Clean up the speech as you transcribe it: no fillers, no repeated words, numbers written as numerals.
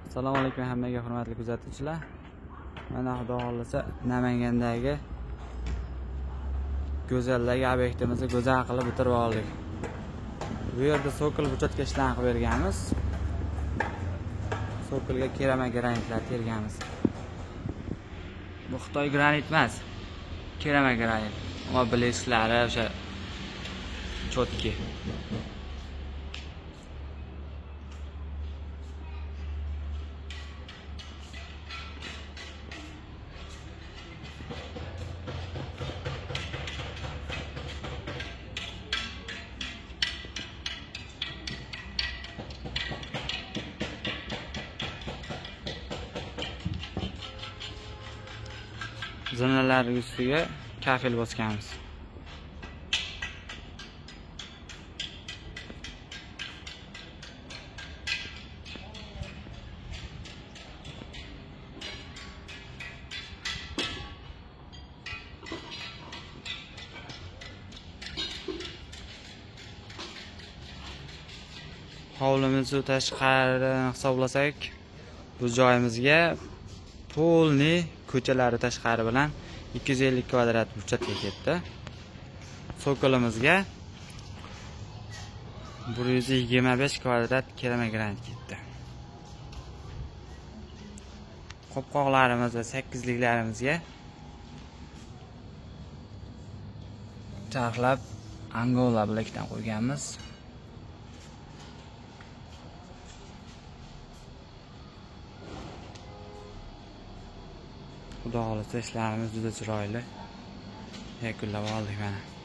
Assalomu alaykum hammaga hurmatli kuzatuvchilar. Mana Xudo xohlasa Namangandagi go'zaldagi obyektimizni go'zal qilib bitirib oldik. Bu yerda sokol buchatga ishlarni qilib berganmiz. Sokolga kerama granitlar terganmiz. Bu Xitoy granit emas, kerama granit. Ammo bilesklari o'sha chotki. Zinalar ustiga kafel bosganmiz. Hovlimizni tashqari hisoblasak, bu joyimizga polni ko'chalari tashqari bilan 250 kvadrat burchatga ketdi. Sokolimizga 125 kvadrat kerama granit ketdi. Qopqoqlarimiz va sakkizliklarimizga charxlab Angola bilakdan qo'yganmiz. Xudo xohlasa ishlarimiz juda chiroyli yakunlab oldik mana.